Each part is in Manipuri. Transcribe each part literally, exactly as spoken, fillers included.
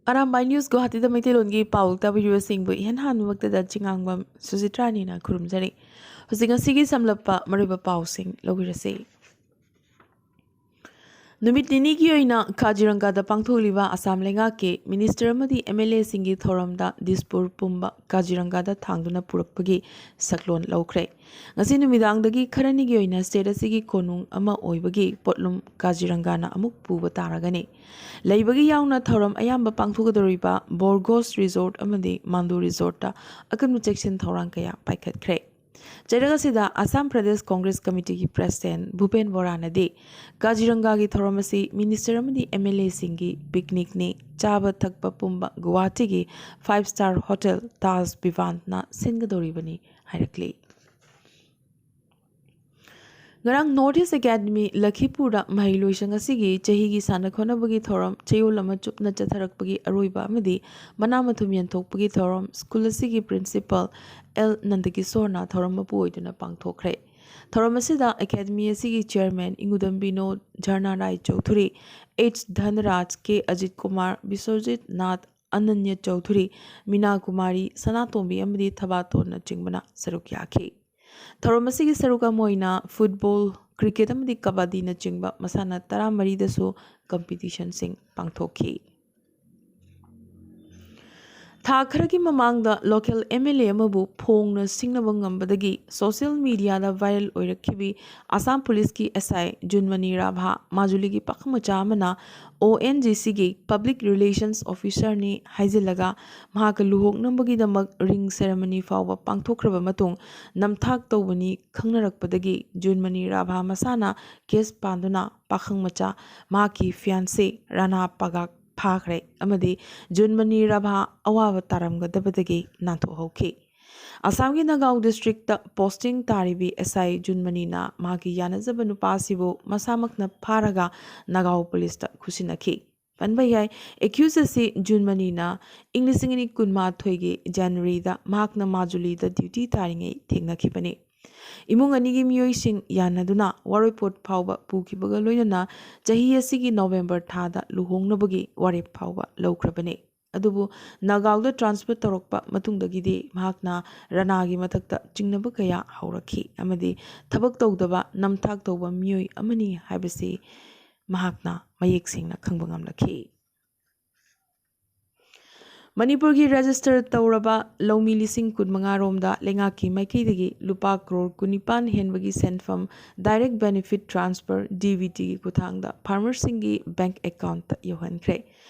ꯑꯔꯥꯝꯕꯥꯏ ꯅ꯭ꯌꯨꯁ ꯒꯨꯋꯥꯍꯥꯇꯤꯗ ꯃꯩꯇꯩꯂꯣꯟꯒꯤ ꯄꯥꯎ ꯇꯥꯕꯤꯔꯤꯕꯁꯤꯡꯕꯨ ꯏꯍꯥꯟ ꯍꯥꯟꯕꯃꯛꯇꯗ ꯆꯤꯉꯥꯡꯕꯝ ꯁꯨꯖꯤꯇ꯭ꯔꯥꯅꯤꯅ ꯈꯨꯔꯨꯝꯖꯔꯤ꯫ ꯍꯧꯖꯤꯛ ꯉꯁꯤꯒꯤ ꯁꯝꯂꯞꯄ ꯃꯔꯨꯑꯣꯏꯕ ꯄꯥꯎꯁꯤꯡ ꯂꯧꯕꯤꯔꯁꯤ꯫ ꯅꯨꯃꯤꯠ ꯅꯤꯅꯤꯒꯤ ꯑꯣꯏꯅ ꯀꯥꯖꯤꯔꯪꯒꯥꯗ ꯄꯥꯡꯊꯣꯛꯂꯤꯕ ꯑꯁꯥꯝ ꯂꯩꯉꯥꯛꯀꯤ ꯃꯤꯅꯤꯁꯇꯔ ꯑꯃꯗꯤ ꯑꯦꯝ ꯑꯦꯜ ꯑꯦꯁꯤꯡꯒꯤ ꯊꯧꯔꯝꯗ ꯗꯤꯁꯄꯨꯔ ꯄꯨꯝꯕ ꯀꯥꯖꯤꯔꯪꯒꯥꯗ ꯊꯥꯡꯗꯨꯅ ꯄꯨꯔꯛꯄꯒꯤ ꯁꯛꯂꯣꯟ ꯂꯧꯈ꯭ꯔꯦ꯫ ꯉꯁꯤ ꯅꯨꯃꯤꯗꯥꯡꯗꯒꯤ ꯈꯔꯅꯤꯒꯤ ꯑꯣꯏꯅ ꯁ꯭ꯇꯦꯠ ꯑꯁꯤꯒꯤ ꯀꯣꯅꯨꯡ ꯑꯃ ꯑꯣꯏꯕꯒꯤ ꯄꯣꯠꯂꯨꯝ ꯀꯥꯖꯤꯔꯪꯒꯥꯅ ꯑꯃꯨꯛ ꯄꯨꯕ ꯇꯥꯔꯒꯅꯤ꯫ ꯂꯩꯕꯒꯤ ꯌꯥꯎꯅ ꯊꯧꯔꯝ ꯑꯌꯥꯝꯕ ꯄꯥꯡꯊꯣꯛꯀꯗꯧꯔꯤꯕ ꯕꯣꯔꯒꯣꯁ ꯔꯤꯖꯣꯔꯠ ꯑꯃꯗꯤ ꯃꯥꯟꯗꯨ ꯔꯤꯖꯣꯔꯠꯇ ꯑꯀꯟꯕ ꯆꯦꯛꯁꯤꯟ ꯊꯧꯔꯥꯡ ꯀꯌꯥ ꯄꯥꯏꯈꯠꯈ꯭ꯔꯦ꯫ ꯆꯩꯔꯛ ꯑꯁꯤꯗ ꯑꯁꯥꯝ ꯄ꯭ꯔꯗꯦꯁ ꯀꯣꯡꯒ꯭ꯔꯦꯁ ꯀꯃꯤꯇꯤꯒꯤ ꯄ꯭ꯔꯁꯤꯗꯦꯟ ꯚꯨꯄꯦꯟ ꯕꯣꯔꯥꯅꯗꯤ ꯀꯥꯖꯤꯔꯪꯒꯥꯒꯤ ꯊꯧꯔꯝ ꯑꯁꯤ ꯃꯤꯅꯤꯁꯇꯔ ꯑꯃꯗꯤ ꯑꯦꯝ ꯑꯦꯜ ꯑꯦꯁꯤꯡꯒꯤ ꯄꯤꯛꯅꯤꯛꯅꯤ, ꯆꯥꯕ ꯊꯛꯄ ꯄꯨꯝꯕ ꯒꯨꯋꯥꯍꯥꯇꯤꯒꯤ ꯐꯥꯏꯚ ꯁ꯭ꯇꯥꯔ ꯍꯣꯇꯦꯜ ꯇꯥꯖ ꯚꯤꯚꯥꯟꯅ ꯁꯤꯟꯒꯗꯧꯔꯤꯕꯅꯤ ꯍꯥꯏꯔꯛꯂꯤ꯫ ꯉꯔꯥꯡ ꯅꯣꯔꯠ ꯏꯁ ꯑꯦꯀꯥꯗꯃꯤ ꯂꯈꯤꯄꯨꯔꯗ ꯃꯍꯩꯂꯣꯏꯁꯪ ꯑꯁꯤꯒꯤ ꯆꯍꯤꯒꯤ ꯁꯥꯟꯅ ꯈꯣꯠꯅꯕꯒꯤ ꯊꯧꯔꯝ ꯆꯌꯣꯜ ꯑꯃ ꯆꯨꯞꯅ ꯆꯠꯊꯔꯛꯄꯒꯤ ꯑꯔꯣꯏꯕ ꯑꯃꯗꯤ ꯃꯅꯥ ꯃꯊꯨꯝ ꯌꯦꯟꯊꯣꯛꯄꯒꯤ ꯊꯧꯔꯝ ꯁ꯭ꯀꯨꯜ ꯑꯁꯤꯒꯤ ꯄ꯭ꯔꯤꯟꯁꯤꯄꯜ ꯑꯦꯜ ꯅꯟꯗꯀꯤꯁꯣꯔꯅ ꯊꯧꯔꯝ ꯃꯄꯨ ꯑꯣꯏꯗꯨꯅ ꯄꯥꯡꯊꯣꯛꯈ꯭ꯔꯦ꯫ ꯊꯧꯔꯝ ꯑꯁꯤꯗ ꯑꯦꯀꯥꯗꯃꯤ ꯑꯁꯤꯒꯤ ꯆꯤꯌꯔꯃꯦꯟ ꯏꯪꯒꯨꯗꯝ ꯕꯤꯅꯣꯗ, ꯙꯔꯅꯥ ꯔꯥꯏ ꯆꯧꯙꯨꯔꯤ, ꯑꯩꯆ ꯙꯟꯔꯥꯖ, ꯀꯦ ꯑꯖꯤꯠ ꯀꯨꯃꯥꯔ, ꯕꯤꯁ꯭ꯋꯖꯤꯠ ꯅꯥꯊ, ꯑꯅꯟꯌ ꯆꯧꯙꯨꯔꯤ, ꯃꯤꯅꯥ ꯀꯨꯃꯥꯔꯤ, ꯁꯅꯥꯇꯣꯝꯕꯤ ꯑꯃꯗꯤ ꯊꯕꯥꯇꯣꯟꯅꯆꯤꯡꯕꯅ ꯁꯔꯨꯛ ꯌꯥꯈꯤ꯫ ꯊꯧꯔꯝ ꯑꯁꯤꯒꯤ ꯁꯔꯨꯛ ꯑꯃ ꯑꯣꯏꯅ ꯐꯨꯠꯕꯣꯜ, ꯀ꯭ꯔꯤꯀꯦꯠ ꯑꯃꯗꯤ ꯀꯕꯥꯗꯤꯅꯆꯤꯡꯕ ꯃꯁꯥꯟꯅ ꯇꯔꯥꯃꯔꯤꯗꯁꯨ ꯀꯝꯄꯤꯇꯤꯁꯟꯁꯤꯡ ꯄꯥꯡꯊꯣꯛꯈꯤ꯫ ꯊꯥ ꯈꯔꯒꯤ ꯃꯃꯥꯡꯗ ꯂꯣꯀꯦꯜ ꯑꯦꯝ ꯑꯦꯜ ꯑꯦ ꯑꯃꯕꯨ ꯐꯣꯡꯅ ꯁꯤꯡꯅꯕ ꯉꯝꯕꯗꯒꯤ ꯁꯣꯁꯤꯌꯦꯜ ꯃꯤꯗꯤꯌꯥꯗ ꯚꯥꯏꯔꯦꯜ ꯑꯣꯏꯔꯛꯈꯤꯕꯤ ꯑꯁꯥꯝ ꯄꯨꯂꯤꯁꯀꯤ ꯑꯦꯁ ꯑꯥꯏ ꯖꯨꯟꯃꯅꯤ ꯔꯥꯚꯥ, ꯃꯥꯖꯨꯂꯤꯒꯤ ꯄꯥꯈꯪ ꯃꯆꯥ ꯑꯃꯅ ꯑꯣ ꯑꯦꯟ ꯖꯤ ꯁꯤꯒꯤ ꯄꯕ꯭ꯂꯤꯛ ꯔꯤꯂꯦꯁꯟꯁ ꯑꯣꯐꯤꯁꯥꯔꯅꯤ ꯍꯥꯏꯖꯤꯜꯂꯒ ꯃꯍꯥꯛꯀ ꯂꯨꯍꯣꯡꯅꯕꯒꯤꯗꯃꯛ ꯔꯤꯡ ꯁꯦꯔꯦꯃꯅꯤ ꯐꯥꯎꯕ ꯄꯥꯡꯊꯣꯛꯈ꯭ꯔꯕ ꯃꯇꯨꯡ ꯅꯝꯊꯥꯛ ꯇꯧꯕꯅꯤ ꯈꯪꯅꯔꯛꯄꯗꯒꯤ ꯖꯨꯟꯃꯅꯤ ꯔꯥꯚꯥ ꯃꯁꯥꯅ ꯀꯦꯁ ꯄꯥꯟꯗꯨꯅ ꯄꯥꯈꯪ ꯃꯆꯥ, ꯃꯍꯥꯛꯀꯤ ꯐꯤꯌꯥꯟꯁꯦ ꯔꯥꯅꯥ ꯄꯥꯒꯥꯛ ꯐꯥꯈ꯭ꯔꯦ ꯑꯃꯗꯤ ꯖꯨꯟꯃꯅꯤ ꯔꯥꯚꯥ ꯑꯋꯥꯕ ꯇꯥꯔꯝꯒꯗꯕꯗꯒꯤ ꯅꯥꯟꯊꯣꯛꯍꯧꯈꯤ꯫ ꯑꯁꯥꯝꯒꯤ ꯅꯒꯥꯎ ꯗꯤꯁꯇ꯭ꯔꯤꯛꯇ ꯄꯣꯁꯇꯤꯡ ꯇꯥꯔꯤꯕꯤ ꯑꯦꯁ ꯑꯥꯏ ꯖꯨꯟꯃꯅꯤꯅ ꯃꯍꯥꯛꯀꯤ ꯌꯥꯅꯖꯕ ꯅꯨꯄꯥ ꯑꯁꯤꯕꯨ ꯃꯁꯥꯃꯛꯅ ꯐꯥꯔꯒ ꯅꯒꯥꯎ ꯄꯨꯂꯤꯁꯇ ꯈꯨꯠꯁꯤꯟꯅꯈꯤ꯫ ꯄꯟꯕ ꯌꯥꯏ, ꯑꯦꯀ꯭ꯌꯨꯁ ꯑꯁꯤ ꯖꯨꯟꯃꯅꯤꯅ ꯏꯪ ꯂꯤꯁꯤꯡ ꯑꯅꯤ ꯀꯨꯟꯃꯥꯊꯣꯏꯒꯤ ꯖꯅꯋꯥꯔꯤꯗ ꯃꯍꯥꯛꯅ ꯃꯥꯖꯨꯂꯤꯗ ꯗ꯭ꯌꯨꯇꯤ ꯇꯥꯔꯤꯉꯩ ꯊꯦꯡꯅꯈꯤꯕꯅꯤ꯫ ꯏꯃꯨꯡ ꯑꯅꯤꯒꯤ ꯃꯤꯑꯣꯏꯁꯤꯡ ꯌꯥꯅꯗꯨꯅ ꯋꯥꯔꯣꯏꯄꯣꯠ ꯐꯥꯎꯕ ꯄꯨꯈꯤꯕꯒ ꯂꯣꯏꯅꯅ ꯆꯍꯤ ꯑꯁꯤꯒꯤ ꯅꯣꯕꯦꯝꯕꯔ ꯊꯥꯗ ꯂꯨꯍꯣꯡꯅꯕꯒꯤ ꯋꯥꯔꯦꯞ ꯐꯥꯎꯕ ꯂꯧꯈ꯭ꯔꯕꯅꯤ꯫ ꯑꯗꯨꯕꯨ ꯅꯥꯒꯥꯎꯗ ꯇ꯭ꯔꯥꯟꯁꯐꯔ ꯇꯧꯔꯛꯄ ꯃꯇꯨꯡꯗꯒꯤꯗꯤ ꯃꯍꯥꯛꯅ ꯔꯅꯥꯒꯤ ꯃꯊꯛꯇ ꯆꯤꯡꯅꯕ ꯀꯌꯥ ꯍꯧꯔꯛꯈꯤ ꯑꯃꯗꯤ ꯊꯕꯛ ꯇꯧꯗꯕ ꯅꯝꯊꯥꯛ ꯇꯧꯕ ꯃꯤꯑꯣꯏ ꯑꯃꯅꯤ ꯍꯥꯏꯕꯁꯤ ꯃꯍꯥꯛꯅ ꯃꯌꯦꯛ ꯁꯦꯡꯅ ꯈꯪꯕ ꯉꯝꯂꯛꯈꯤ꯫ ꯃꯅꯤꯄꯨꯔꯒꯤ ꯔꯦꯖꯤꯁꯇꯔ ꯇꯧꯔꯕ ꯂꯧꯃꯤ ꯂꯤꯁꯤꯡ ꯀꯨꯟꯃꯉꯥ ꯔꯣꯝꯗ ꯂꯩꯉꯥꯛꯀꯤ ꯃꯥꯏꯀꯩꯗꯒꯤ ꯂꯨꯄꯥ ꯀ꯭ꯔꯣꯔ ꯀꯨꯟꯅꯤꯄꯥꯟ ꯍꯦꯟꯕꯒꯤ ꯁꯦꯟꯐꯝ Direct Benefit Transfer, DBT ꯒꯤ ꯈꯨꯠꯊꯥꯡꯗ ꯐꯥꯔꯃꯔꯁꯤꯡꯒꯤ ꯕꯦꯡꯛ ꯑꯦꯀꯥꯎꯟꯠꯇ ꯌꯧꯍꯟꯈ꯭ꯔꯦ꯫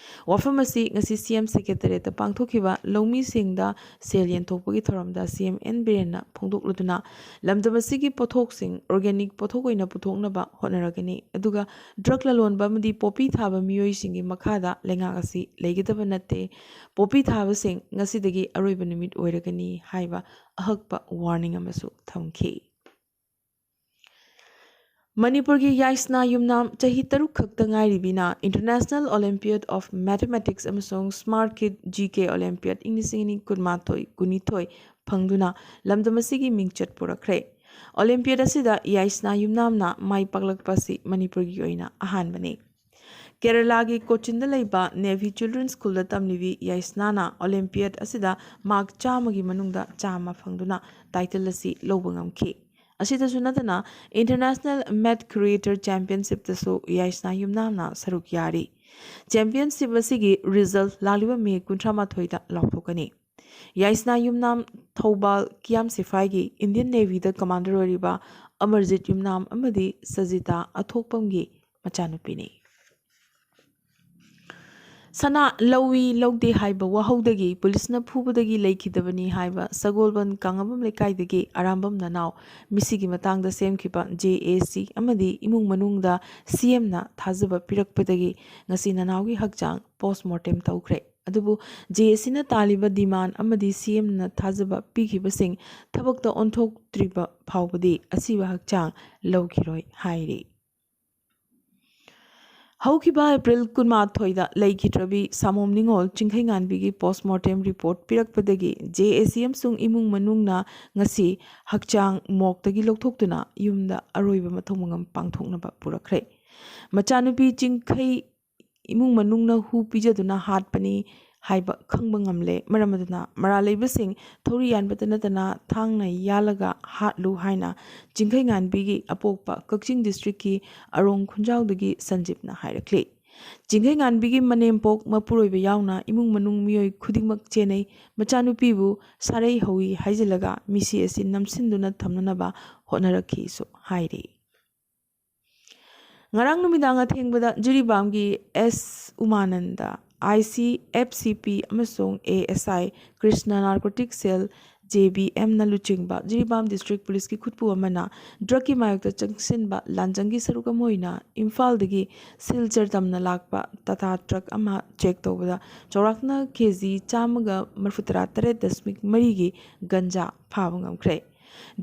ꯋꯥꯐꯝ ꯑꯁꯤ ꯉꯁꯤ ꯁꯤ ꯑꯦꯝ ꯁꯦꯀ꯭ꯔꯦꯇꯔꯤꯌꯦꯠꯇ ꯄꯥꯡꯊꯣꯛꯈꯤꯕ ꯂꯧꯃꯤꯁꯤꯡꯗ ꯁꯦꯜ ꯌꯦꯟꯊꯣꯛꯄꯒꯤ ꯊꯧꯔꯝꯗ ꯁꯤ ꯑꯦꯝ ꯑꯦꯟ ꯕꯤꯔꯦꯟꯅ ꯐꯣꯡꯗꯣꯛꯂꯗꯨꯅ, ꯂꯝꯗꯝ ꯑꯁꯤꯒꯤ ꯄꯣꯠꯊꯣꯛꯁꯤꯡ ꯑꯣꯔꯒꯥꯅꯤꯛ ꯄꯣꯠꯊꯣꯛ ꯑꯣꯏꯅ ꯄꯨꯊꯣꯛꯅꯕ ꯍꯣꯠꯅꯔꯒꯅꯤ, ꯑꯗꯨꯒ ꯗ꯭ꯔꯒ ꯂꯂꯣꯟꯕ ꯑꯃꯗꯤ ꯄꯣꯄꯤ ꯊꯥꯕ ꯃꯤꯑꯣꯏꯁꯤꯡꯒꯤ ꯃꯈꯥꯗ ꯂꯩꯉꯥꯛ ꯑꯁꯤ ꯂꯩꯒꯗꯕ ꯅꯠꯇꯦ, ꯄꯣꯄꯤ ꯊꯥꯕꯁꯤꯡ ꯉꯁꯤꯗꯒꯤ ꯑꯔꯣꯏꯕ ꯅꯨꯃꯤꯠ ꯑꯣꯏꯔꯒꯅꯤ ꯍꯥꯏꯕ ꯑꯍꯛꯄ ꯋꯥꯔꯅꯤꯡ ꯑꯃꯁꯨ ꯊꯝꯈꯤ꯫ ꯃꯅꯤꯄꯨꯔꯒꯤ ꯌꯥꯏꯁꯅꯥ ꯌꯨꯝꯅꯥꯝ ꯆꯍꯤ ꯇꯔꯨꯛ ꯈꯛꯇ ꯉꯥꯏꯔꯤꯕꯤꯅ International Olympiad of Mathematics ꯑꯃꯁꯨꯡ Smart Kid G K Olympiad ꯏꯪ ꯂꯤꯁꯤꯡ ꯑꯅꯤ ꯀꯨꯟꯃꯥꯊꯣꯏ ꯀꯨꯟꯅꯤꯊꯣꯏ ꯐꯪꯗꯨꯅ ꯂꯝꯗꯝ ꯑꯁꯤꯒꯤ ꯃꯤꯡꯆꯠ ꯄꯨꯔꯛꯈ꯭ꯔꯦ꯫ Olympiad ꯑꯁꯤꯗ ꯌꯥꯏꯁꯅꯥ ꯌꯨꯝꯅꯥꯝꯅ ꯃꯥꯏ ꯄꯥꯛꯂꯛꯄ ꯑꯁꯤ ꯃꯅꯤꯄꯨꯔꯒꯤ ꯑꯣꯏꯅ ꯑꯍꯥꯟꯕꯅꯤ꯫ ꯀꯦꯔꯂꯥꯒꯤ ꯀꯣꯆꯤꯟꯗ ꯂꯩꯕ Navy Children's Schoolꯗ ꯇꯝꯂꯤꯕꯤ ꯌꯥꯏꯁꯅꯥꯅ Olympiad ꯑꯁꯤꯗ ꯃꯥꯔꯛ ꯆꯥꯝꯃꯒꯤ ꯃꯅꯨꯡꯗ ꯆꯥꯝꯃ ꯐꯪꯗꯨꯅ ꯇꯥꯏꯇꯜ ꯑꯁꯤ ꯂꯧꯕ ꯉꯝꯈꯤ꯫ ꯑꯁꯤꯗꯁꯨ ꯅꯠꯇꯅ International Math Creator Championshipꯇꯁꯨ ꯌꯥꯏꯁꯅꯥ ꯌꯨꯝꯅꯥꯝꯅ ꯁꯔꯨꯛ ꯌꯥꯔꯤ꯫ Championship ꯑꯁꯤꯒꯤ result ꯂꯥꯛꯂꯤꯕ ꯃꯦ ꯀꯨꯟꯊ꯭ꯔꯥ ꯃꯥꯊꯣꯏꯗ ꯂꯥꯎꯊꯣꯛꯀꯅꯤ꯫ ꯌꯥꯏꯁꯅꯥ ꯌꯨꯝꯅꯥꯝ ꯊꯧꯕꯥꯜ ꯀꯤꯌꯥꯝ ꯁꯤꯐꯥꯏꯒꯤ Indian Navyꯗ commander ꯑꯣꯏꯔꯤꯕ ꯑꯃꯔꯖꯤꯠ ꯌꯨꯝꯅꯥꯝ ꯑꯃꯗꯤ ꯁꯖꯤꯇꯥ ꯑꯊꯣꯛꯄꯝꯒꯤ ꯃꯆꯥꯅꯨꯄꯤꯅꯤ꯫ ꯁꯅꯥ ꯂꯧꯏ ꯂꯧꯗꯦ ꯍꯥꯏꯕ ꯋꯥꯍꯧꯗꯒꯤ ꯄꯨꯂꯤꯁꯅ ꯐꯨꯕꯗꯒꯤ ꯂꯩꯈꯤꯗꯕꯅꯤ ꯍꯥꯏꯕ ꯁꯒꯣꯜꯕꯟ ꯀꯥꯡꯉꯕꯝ ꯂꯩꯀꯥꯏꯗꯒꯤ ꯑꯔꯥꯝꯕꯝ ꯅꯅꯥꯎ ꯃꯤꯁꯤꯒꯤ ꯃꯇꯥꯡꯗ ꯁꯦꯝꯈꯤꯕ J A C ꯑꯃꯗꯤ ꯏꯃꯨꯡ ꯃꯅꯨꯡꯗ C Mꯅ ꯊꯥꯖꯕ ꯄꯤꯔꯛꯄꯗꯒꯤ ꯉꯁꯤ ꯅꯅꯥꯎꯒꯤ ꯍꯛꯆꯥꯡ post mortem ꯇꯧꯈ꯭ꯔꯦ꯫ ꯑꯗꯨꯕꯨ J A Cꯅ ꯇꯥꯜꯂꯤꯕ demand ꯑꯃꯗꯤ C Mꯅ ꯊꯥꯖꯕ ꯄꯤꯈꯤꯕꯁꯤꯡ ꯊꯕꯛꯇ ꯑꯣꯟꯊꯣꯛꯇ꯭ꯔꯤꯕ ꯐꯥꯎꯕꯗꯤ ꯑꯁꯤꯕ ꯍꯛꯆꯥꯡ ꯂꯧꯈꯤꯔꯣꯏ ꯍꯥꯏꯔꯤ꯫ ꯍꯧꯈꯤꯕ ꯑꯦꯄ꯭ꯔꯤꯜ ꯀꯨꯟꯃꯥꯊꯣꯏꯗ ꯂꯩꯈꯤꯗ꯭ꯔꯕꯤ ꯁꯥꯃꯣꯝ ꯅꯤꯉꯣꯜ ꯆꯤꯡꯈꯩꯉꯥꯟꯕꯤꯒꯤ ꯄꯣꯁꯃꯣꯔꯇꯦꯝ ꯔꯤꯄꯣꯔꯠ ꯄꯤꯔꯛꯄꯗꯒꯤ ꯖꯦ ꯑꯦ ꯁꯤ ꯑꯃꯁꯨꯡ ꯏꯃꯨꯡ ꯃꯅꯨꯡꯅ ꯉꯁꯤ ꯍꯛꯆꯥꯡ ꯃꯣꯛꯇꯒꯤ ꯂꯧꯊꯣꯛꯇꯨꯅ ꯌꯨꯝꯗ ꯑꯔꯣꯏꯕ ꯃꯊꯧ ꯃꯉꯝ ꯄꯥꯡꯊꯣꯛꯅꯕ ꯄꯨꯔꯛꯈ꯭ꯔꯦ꯫ ꯃꯆꯥꯅꯨꯄꯤ ꯆꯤꯡꯈꯩ ꯏꯃꯨꯡ ꯃꯅꯨꯡꯅ ꯍꯨ ꯄꯤꯖꯗꯨꯅ ꯍꯥꯠꯄꯅꯤ ꯍꯥꯏꯕ ꯈꯪꯕ ꯉꯝꯂꯦ꯫ ꯃꯔꯝ ꯑꯗꯨꯅ ꯃꯔꯥꯜ ꯂꯩꯕꯁꯤꯡ ꯊꯧꯔꯤ ꯌꯥꯟꯕꯇ ꯅꯠꯇꯅ ꯊꯥꯡꯅ ꯌꯥꯜꯂꯒ ꯍꯥꯠꯂꯨ ꯍꯥꯏꯅ ꯆꯤꯡꯈꯩꯉꯥꯟꯕꯤꯒꯤ ꯑꯄꯣꯛꯄ ꯀꯛꯆꯤꯡ ꯗꯤꯁꯇ꯭ꯔꯤꯛꯀꯤ ꯑꯔꯣꯡ ꯈꯨꯟꯖꯥꯎꯗꯒꯤ ꯁꯟꯖꯤꯞꯅ ꯍꯥꯏꯔꯛꯂꯤ꯫ ꯆꯤꯡꯈꯩꯉꯥꯟꯕꯤꯒꯤ ꯃꯅꯦꯝꯄꯣꯛ ꯃꯄꯨꯔꯣꯏꯕ ꯌꯥꯎꯅ ꯏꯃꯨꯡ ꯃꯅꯨꯡ ꯃꯤꯑꯣꯏ ꯈꯨꯗꯤꯡꯃꯛ ꯆꯦꯟꯅꯩ꯫ ꯃꯆꯥꯅꯨꯄꯤꯕꯨ ꯁꯥꯔꯩ ꯍꯧꯏ ꯍꯥꯏꯖꯤꯜꯂꯒ ꯃꯤꯁꯤ ꯑꯁꯤ ꯅꯝꯁꯤꯟꯗꯨꯅ ꯊꯝꯅꯅꯕ ꯍꯣꯠꯅꯔꯛꯈꯤꯁꯨ ꯍꯥꯏꯔꯤ꯫ ꯉꯔꯥꯡ ꯅꯨꯃꯤꯗꯥꯡ ꯑꯊꯦꯡꯕꯗ ꯖꯤꯔꯤꯕꯥꯝꯒꯤ ꯑꯦꯁ ꯎꯃꯥꯅꯟꯗ, I C F C P ꯑꯃꯁꯨꯡ ꯑꯦ ꯑꯦꯁ ꯑꯥꯏ ꯀ꯭ꯔꯤꯁꯅ ꯅꯥꯔꯀꯣꯇꯤꯛ ꯁꯦꯜ, ꯖꯦ ꯕꯤ ꯑꯦꯝꯅ ꯂꯨꯆꯤꯡꯕ ꯖꯤꯔꯤꯕꯥꯝ ꯗꯤꯁꯇ꯭ꯔꯤꯛ ꯄꯨꯂꯤꯁꯀꯤ ꯈꯨꯠꯄꯨ ꯑꯃꯅ ꯗ꯭ꯔꯒꯀꯤ ꯃꯥꯌꯣꯛꯇ ꯆꯪꯁꯤꯟꯕ ꯂꯥꯟꯖꯪꯒꯤ ꯁꯔꯨꯛ ꯑꯃ ꯑꯣꯏꯅ ꯏꯝꯐꯥꯜꯗꯒꯤ ꯁꯤꯜꯆꯔ ꯇꯝꯅ ꯂꯥꯛꯄ ꯇꯥꯇꯥ ꯇ꯭ꯔꯛ ꯑꯃ ꯆꯦꯛ ꯇꯧꯕꯗ ꯆꯥꯎꯔꯥꯛꯅ ꯀꯦ ꯖꯤ ꯆꯥꯝꯃꯒ ꯃꯔꯤꯐꯨꯇꯔꯥ ꯇꯔꯦꯠ ꯗꯁꯃꯤꯛ ꯃꯔꯤꯒꯤ ꯒꯟꯖꯥ ꯐꯥꯕ ꯉꯝꯈ꯭ꯔꯦ꯫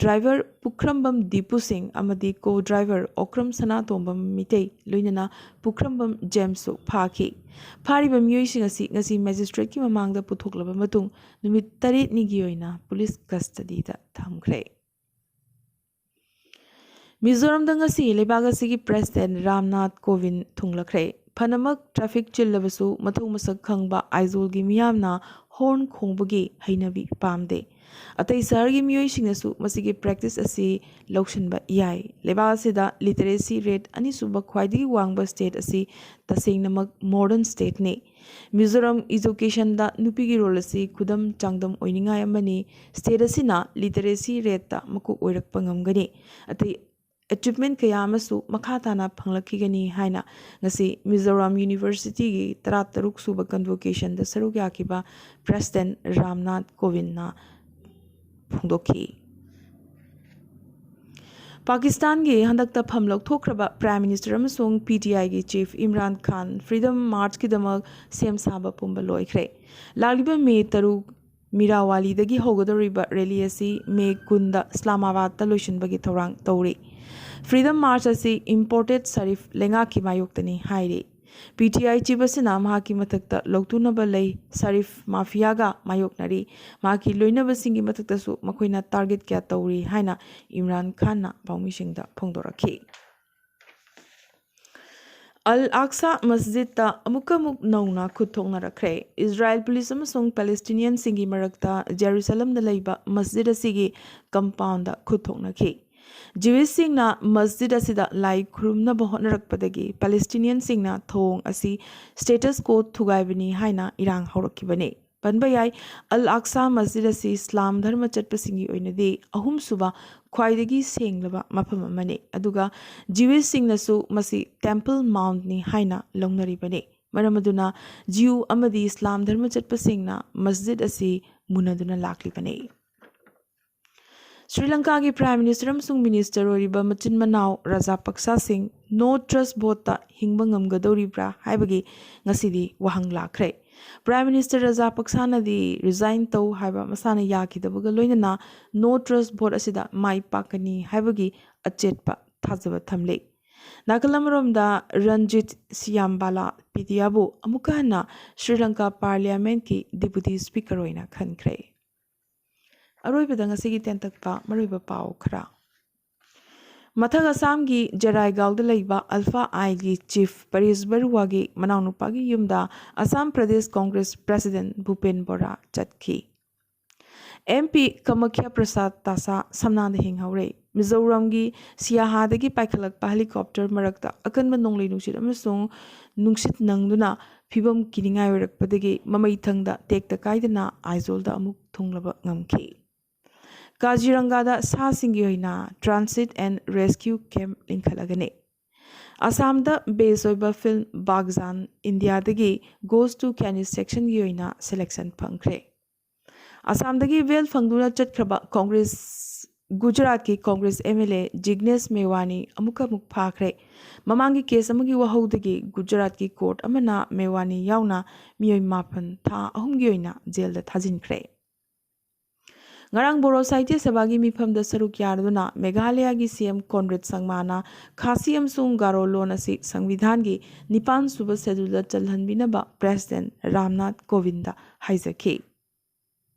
ꯗ꯭ꯔꯥꯏꯚꯔ ꯄꯨꯈ꯭ꯔꯝꯕꯝ ꯗꯤꯄꯨ ꯁꯤꯡ ꯑꯃꯗꯤ ꯀꯣ ꯗ꯭ꯔꯥꯏꯚꯔ ꯑꯣꯀ꯭ꯔꯝ ꯁꯅꯥꯇꯣꯝꯕꯝ ꯃꯤꯇꯩ ꯂꯣꯏꯅꯅ ꯄꯨꯈ꯭ꯔꯝꯕꯝ ꯖꯦꯝꯁꯁꯨ ꯐꯥꯈꯤ꯫ ꯐꯥꯔꯤꯕ ꯃꯤꯑꯣꯏꯁꯤꯡ ꯑꯁꯤ ꯉꯁꯤ ꯃꯦꯖꯤꯁꯇ꯭ꯔꯦꯠꯀꯤ ꯃꯃꯥꯡꯗ ꯄꯨꯊꯣꯛꯂꯕ ꯃꯇꯨꯡ ꯅꯨꯃꯤꯠ ꯇꯔꯦꯠꯅꯤꯒꯤ ꯑꯣꯏꯅ ꯄꯨꯂꯤꯁ ꯀꯁꯇꯗꯤꯗ ꯊꯝꯈ꯭ꯔꯦ꯫ ꯃꯤꯖꯣꯔꯥꯝꯗ ꯉꯁꯤ ꯂꯩꯕꯥꯛ ꯑꯁꯤꯒꯤ ꯄ꯭ꯔꯦꯁꯤꯗꯦꯟ ꯔꯥꯝꯅꯥꯊ ꯀꯣꯕꯤꯟꯗ ꯊꯨꯡꯂꯈ꯭ꯔꯦ꯫ ꯐꯅꯃꯛ ꯇ꯭ꯔꯥꯐꯤꯛ ꯆꯤꯜꯂꯕꯁꯨ ꯃꯊꯧ ꯃꯁꯛ ꯈꯪꯕ ꯑꯥꯏꯖꯣꯜꯒꯤ ꯃꯤꯌꯥꯝꯅ ꯍꯣꯔꯟ ꯈꯣꯡꯕꯒꯤ ꯍꯩꯅꯕꯤ ꯄꯥꯝꯗꯦ꯫ ꯑꯇꯩ ꯁꯍꯔꯒꯤ ꯃꯤꯑꯣꯏꯁꯤꯡꯅꯁꯨ ꯃꯁꯤꯒꯤ ꯄ꯭ꯔꯦꯛꯇꯤꯁ ꯑꯁꯤ ꯂꯧꯁꯤꯟꯕ ꯌꯥꯏ꯫ ꯂꯩꯕꯥꯛ ꯑꯁꯤꯗ ꯂꯤꯇꯔꯦꯁꯤ ꯔꯦꯠ ꯑꯅꯤꯁꯨꯕ ꯈ꯭ꯋꯥꯏꯗꯒꯤ ꯋꯥꯡꯕ ꯁ꯭ꯇꯦꯠ ꯑꯁꯤ ꯇꯁꯦꯡꯅꯃꯛ ꯃꯣꯗꯔꯟ ꯁ꯭ꯇꯦꯠꯅꯤ꯫ ꯃꯤꯖꯣꯔꯥꯝ ꯏꯖꯨꯀꯦꯁꯟꯗ ꯅꯨꯄꯤꯒꯤ ꯔꯣꯜ ꯑꯁꯤ ꯈꯨꯗꯝ ꯆꯥꯡꯗꯝ ꯑꯣꯏꯅꯤꯡꯉꯥꯏ ꯑꯃꯅꯤ꯫ ꯁ꯭ꯇꯦꯠ ꯑꯁꯤꯅ ꯂꯤꯇꯔꯦꯁꯤ ꯔꯦꯠꯇ ꯃꯀꯣꯛ ꯑꯣꯏꯔꯛꯄ ꯉꯝꯒꯅꯤ꯫ ꯑꯇꯩ ꯑꯦꯆꯤꯞꯃꯦꯟ ꯀꯌꯥ ꯑꯃꯁꯨ ꯃꯈꯥ ꯇꯥꯅ ꯐꯪꯂꯛꯈꯤꯒꯅꯤ ꯍꯥꯏꯅ ꯉꯁꯤ ꯃꯤꯖꯣꯔꯥꯝ ꯌꯨꯅꯤꯚꯔꯁꯤꯇꯤꯒꯤ ꯇꯔꯥꯇꯔꯨꯛ ꯁꯨꯕ ꯀꯟꯚꯣꯀꯦꯁꯟꯗ ꯁꯔꯨꯛ ꯌꯥꯈꯤꯕ ꯄ꯭ꯔꯦꯁꯤꯗꯦꯟ ꯔꯥꯝꯅꯥꯊ ꯀꯣꯕꯤꯟꯗꯅ ꯐꯣꯡꯗꯣꯛꯈꯤ꯫ ꯄꯥꯀꯤꯁꯇꯥꯟꯒꯤ ꯍꯟꯗꯛꯇ ꯐꯝ ꯂꯧꯊꯣꯛꯈ꯭ꯔꯕ ꯄ꯭ꯔꯥꯏꯝ ꯃꯤꯅꯤꯁꯇꯔ ꯑꯃꯁꯨꯡ ꯄꯤ ꯇꯤ ꯑꯥꯏꯒꯤ ꯆꯤꯐ ꯏꯝꯔꯥꯟ ꯈꯥꯟ ꯐ꯭ꯔꯤꯗꯝ ꯃꯥꯔꯆꯀꯤꯗꯃꯛ ꯁꯦꯝ ꯁꯥꯕ ꯄꯨꯝꯕ ꯂꯣꯏꯈ꯭ꯔꯦ꯫ ꯂꯥꯛꯂꯤꯕ ꯃꯦ ꯇꯔꯨꯛ ꯃꯤꯔꯥꯋꯥꯂꯤꯗꯒꯤ ꯍꯧꯒꯗꯧꯔꯤꯕ ꯔꯦꯂꯤ ꯑꯁꯤ ꯃꯦ ꯀꯨꯟꯗ ꯏꯁꯂꯥꯃꯥꯕꯥꯗꯇ ꯂꯣꯏꯁꯤꯟꯕꯒꯤ ꯊꯧꯔꯥꯡ ꯇꯧꯔꯤ꯫ Freedom March ꯑꯁꯤ imported ꯁꯔꯤꯐ ꯂꯩꯉꯥꯛꯀꯤ ꯃꯥꯌꯣꯛꯇꯅꯤ ꯍꯥꯏꯔꯤ꯫ ꯄꯤ ꯇꯤ ꯑꯥꯏ ꯆꯤꯞ ꯑꯁꯤꯅ ꯃꯍꯥꯛꯀꯤ ꯃꯊꯛꯇ ꯂꯧꯇꯨꯅꯕ ꯂꯩ ꯁꯔꯤꯐ ꯃꯥꯐꯤꯌꯥꯒ ꯃꯥꯌꯣꯛꯅꯔꯤ, ꯃꯍꯥꯛꯀꯤ ꯂꯣꯏꯅꯕꯁꯤꯡꯒꯤ ꯃꯊꯛꯇꯁꯨ ꯃꯈꯣꯏꯅ target ꯀꯌꯥ ꯇꯧꯔꯤ ꯍꯥꯏꯅ ꯏꯝꯔꯥꯟ ꯈꯥꯟꯅ ꯄꯥꯎꯃꯤꯁꯤꯡꯗ ꯐꯣꯡꯗꯣꯔꯛꯈꯤ꯫ ꯑꯜ ꯑꯛꯁꯥ ꯃꯁꯖꯤꯗꯇ ꯑꯃꯨꯛꯀ ꯑꯃꯨꯛ ꯅꯧꯅ ꯈꯨꯠ ꯊꯣꯛꯅꯔꯛꯈ꯭ꯔꯦ꯫ ꯏꯁꯔꯥꯌꯦꯜ ꯄꯨꯂꯤꯁ ꯑꯃꯁꯨꯡ ꯄꯦꯂꯦꯁꯇꯤꯅꯤꯌꯟꯁꯤꯡꯒꯤ ꯃꯔꯛꯇ ꯖꯦꯔꯨꯁꯂꯝꯗ ꯂꯩꯕ ꯃꯁꯖꯤꯗ ꯑꯁꯤꯒꯤ compoundꯗ ꯈꯨꯠ ꯊꯣꯛꯅꯈꯤ꯫ ꯖꯤꯋꯤꯁꯁꯤꯡꯅ ꯃꯁꯖꯤꯗ ꯑꯁꯤꯗ ꯂꯥꯏ ꯈꯨꯔꯨꯝꯅꯕ ꯍꯣꯠꯅꯔꯛꯄꯗꯒꯤ ꯄꯦꯂꯦꯁꯇꯤꯅꯤꯌꯟꯁꯤꯡꯅ ꯊꯧꯑꯣꯡ ꯑꯁꯤ status quo ꯊꯨꯒꯥꯏꯕꯅꯤ ꯍꯥꯏꯅ ꯏꯔꯥꯡ ꯍꯧꯔꯛꯈꯤꯕꯅꯤ꯫ ꯄꯟꯕ ꯌꯥꯏ, ꯑꯜ ꯑꯛꯁꯥ ꯃꯁꯖꯤꯗ ꯑꯁꯤ ꯏꯁꯂꯥꯝ ꯙꯔꯃ ꯆꯠꯄꯁꯤꯡꯒꯤ ꯑꯣꯏꯅꯗꯤ ꯑꯍꯨꯝꯁꯨꯕ ꯈ꯭ꯋꯥꯏꯗꯒꯤ ꯁꯦꯡꯂꯕ ꯃꯐꯝ ꯑꯃꯅꯤ, ꯑꯗꯨꯒ ꯖꯤꯋꯤꯁꯁꯤꯡꯅꯁꯨ ꯃꯁꯤ Temple Mountꯅꯤ ꯍꯥꯏꯅ ꯂꯧꯅꯔꯤꯕꯅꯤ꯫ ꯃꯔꯝ ꯑꯗꯨꯅ ꯖꯤꯌꯨ ꯑꯃꯗꯤ ꯏꯁꯂꯥꯝ ꯙꯔꯃ ꯆꯠꯄꯁꯤꯡꯅ ꯃꯁꯖꯤꯗ ꯑꯁꯤ ꯃꯨꯟꯅꯗꯨꯅ ꯂꯥꯛꯂꯤꯕꯅꯤ꯫ ꯁ꯭ꯔꯤ ꯂꯪꯀꯥꯒꯤ Prime Minister ꯑꯃꯁꯨꯡ minister ꯑꯣꯏꯔꯤꯕ ꯃꯆꯤꯟ ꯃꯅꯥꯎ ꯔꯥꯖꯥꯄꯛꯁꯥꯁꯤꯡ no trust voteꯇ ꯍꯤꯡꯕ ꯉꯝꯒꯗꯧꯔꯤꯕ꯭ꯔꯥ ꯍꯥꯏꯕꯒꯤ ꯉꯁꯤꯗꯤ ꯋꯥꯍꯪ ꯂꯥꯛꯈ꯭ꯔꯦ꯫ Prime Minister ꯔꯥꯖꯥꯄꯛꯁꯥꯅꯗꯤ resign ꯇꯧ ꯍꯥꯏꯕ ꯃꯁꯥꯅ ꯌꯥꯈꯤꯗꯕꯒ ꯂꯣꯏꯅꯅ no trust vote ꯑꯁꯤꯗ ꯃꯥꯏ ꯄꯥꯛꯀꯅꯤ ꯍꯥꯏꯕꯒꯤ ꯑꯆꯦꯠꯄ ꯊꯥꯖꯕ ꯊꯝꯂꯤ꯫ ꯅꯥꯀꯜ ꯑꯃꯔꯣꯝꯗ ꯔꯟꯖꯤꯠ ꯁꯤꯌꯥꯝꯕꯥꯂꯥ ꯄꯤꯗꯤꯌꯥꯕꯨ ꯑꯃꯨꯛꯀ ꯍꯟꯅ ꯁ꯭ꯔꯤ ꯂꯪꯀꯥ Parliamentꯀꯤ Deputy Speaker ꯑꯣꯏꯅ ꯈꯟꯈ꯭ꯔꯦ꯫ ꯑꯔꯣꯏꯕꯗ ꯉꯁꯤꯒꯤ ꯇꯦꯟꯇꯛꯄ ꯃꯔꯨꯑꯣꯏꯕ ꯄꯥꯎ ꯈꯔ꯫ ꯃꯊꯛ ꯑꯁꯥꯝꯒꯤ ꯖꯦꯔꯥꯏꯒꯥꯎꯗ ꯂꯩꯕ ꯑꯜꯐꯥ ꯑꯥꯏꯒꯤ chief ꯄꯔꯦꯁ ꯕꯔꯨꯋꯥꯒꯤ ꯃꯅꯥꯎꯅꯨꯄꯥꯒꯤ ꯌꯨꯝꯗ ꯑꯁꯥꯝ ꯄ꯭ꯔꯗꯦꯁ ꯀꯣꯡꯒ꯭ꯔꯦꯁ president ꯚꯨꯄꯦꯟ ꯕꯣꯔꯥ ꯆꯠꯈꯤ꯫ MP ꯀꯃꯈ꯭ꯌꯥ ꯄ꯭ꯔꯁꯥꯗ ꯇꯥꯁꯥ ꯁꯝꯅꯥꯗ ꯍꯤꯡꯍꯧꯔꯦ꯫ ꯃꯤꯖꯣꯔꯥꯝꯒꯤ ꯁꯤꯌꯥꯍꯥꯗꯒꯤ ꯄꯥꯏꯈꯠꯂꯛꯄ helicopter ꯃꯔꯛꯇ ꯑꯀꯟꯕ ꯅꯣꯡꯂꯩ ꯅꯨꯡꯁꯤꯠ ꯑꯃꯁꯨꯡ ꯅꯨꯡꯁꯤꯠ ꯅꯪꯗꯨꯅ ꯐꯤꯕꯝ ꯀꯤꯅꯤꯡꯉꯥꯏ ꯑꯣꯏꯔꯛꯄꯗꯒꯤ ꯃꯃꯩ ꯊꯪꯗ ꯇꯦꯛꯇ ꯀꯥꯏꯗꯅ ꯑꯥꯏꯖꯣꯜꯗ ꯑꯃꯨꯛ ꯊꯨꯡꯂꯕ ꯉꯝꯈꯤ꯫ ꯀꯥꯖꯤꯔꯪꯒꯥꯗ ꯁꯥꯁꯤꯡꯒꯤ ꯑꯣꯏꯅ Transit and Rescue Camp ꯂꯤꯡꯈꯠꯂꯒꯅꯤ꯫ ꯑꯁꯥꯝꯗ base ꯑꯣꯏꯕ film ꯕꯥꯒꯖꯥꯟ ꯏꯟꯗꯤꯌꯥꯗꯒꯤ Goes to Canny sectionꯒꯤ ꯑꯣꯏꯅ selection ꯐꯪꯈ꯭ꯔꯦ꯫ ꯑꯁꯥꯝꯗꯒꯤ bail ꯐꯪꯗꯨꯅ ꯆꯠꯈ꯭ꯔꯕ ꯀꯣꯡꯒ꯭ꯔꯦꯁ, ꯒꯨꯖꯔꯥꯠꯀꯤ ꯀꯣꯡꯒ꯭ꯔꯦꯁ MLA ꯖꯤꯒꯅꯦꯁ ꯃꯦꯋꯥꯅꯤ ꯑꯃꯨꯛꯀ ꯑꯃꯨꯛ ꯐꯥꯈ꯭ꯔꯦ꯫ ꯃꯃꯥꯡꯒꯤ case ꯑꯃꯒꯤ ꯋꯥꯍꯧꯗꯒꯤ ꯒꯨꯖꯔꯥꯠꯀꯤ court ꯑꯃꯅ ꯃꯦꯋꯥꯅꯤ ꯌꯥꯎꯅ ꯃꯤꯑꯣꯏ ꯃꯥꯄꯟ ꯊꯥ ꯑꯍꯨꯝꯒꯤ ꯑꯣꯏꯅ ꯖꯦꯜꯗ ꯊꯥꯖꯤꯟꯈ꯭ꯔꯦ꯫ ꯉꯔꯥꯡ ꯕꯣꯔꯣ ꯁꯥꯍꯤꯇ꯭ꯌ ꯁꯚꯥꯒꯤ ꯃꯤꯐꯝꯗ ꯁꯔꯨꯛ ꯌꯥꯔꯗꯨꯅ ꯃꯦꯘꯥꯂꯌꯥꯒꯤ ꯁꯤ ꯑꯦꯝ ꯀꯣꯟꯔꯦꯗ ꯁꯪꯃꯥꯅ ꯈꯥꯁꯤ ꯑꯃꯁꯨꯡ ꯒꯥꯔꯣ ꯂꯣꯟ ꯑꯁꯤ ꯁꯪꯕꯤꯙꯥꯟꯒꯤ ꯅꯤꯄꯥꯟ ꯁꯨꯕ ꯁꯦꯗꯨꯜꯗ ꯆꯜꯍꯟꯕꯤꯅꯕ ꯄ꯭ꯔꯦꯁꯤꯗꯦꯟꯠ ꯔꯥꯝꯅꯥꯊ ꯀꯣꯕꯤꯟꯗ ꯍꯥꯏꯖꯈꯤ꯫